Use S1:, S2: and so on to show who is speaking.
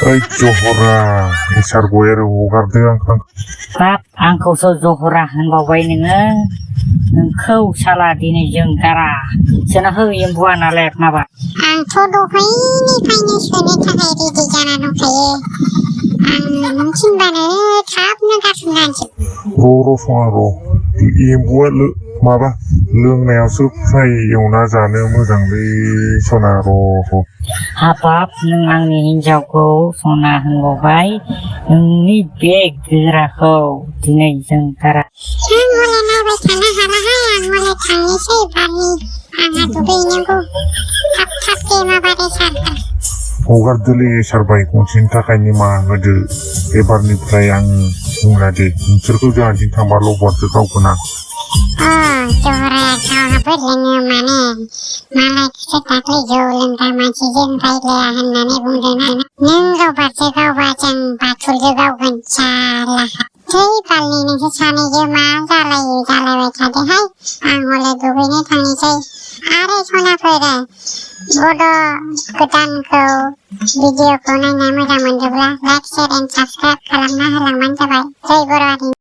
S1: Oy Johora, isar gue hगारदों आंखौ
S2: बाप आंखौसो जहरा होनबावबाय नोंखौ साला दिनै जों गारा सोना हो एम्बुआ नालाय माबा
S3: आंथ' दहायनिफ्रायनो सोनो थाखाय रेडि जाना दंखायो आं नों थिनबानो थाबनो गारसोमना
S1: र' सङा र' एम्बुआ माबा लोंनायावसो फ्राय एवना जानो मोजांलै सना र'
S2: हाबाब नों आंनि हिन्जावखौ सना होनबावबाय नोंनि बे गोराखौ दिनै जों गारा
S3: आं हले नायबाय थानो हालाहाय आं हले थांनोसै बारनि आंहा दुगैनांगौ थाब दे माबारै सारखा
S1: हगारदोलै सारबाय खनसेनि थाखाय निमाहा होदो एबारनिफ्राय आं बुंला दे नोंसोरखौ जोंहाथिं थांबा लबारसो गावगोन आं
S3: जहराया गावहाबो लोङो माने मालायखौसो दाख्लै जौ लोंग्रा मानसिजों रायलाया होननानै बुंदों नों गावबासो गावबा जों बाथुलजों गावगोन साला थै बालनि नोंसोर सानैजों मा जालायबाय थादोहाय आं हले दुगैनो थांनोसै आरो सनाफोरा बड' गोदानखौ भिडिअखौ नायना मोजां मोनदोंब्ला लाइक शेयार एन्ड साबस्क्राइब खालामना होलांबानो जाबाय जय बर' हारि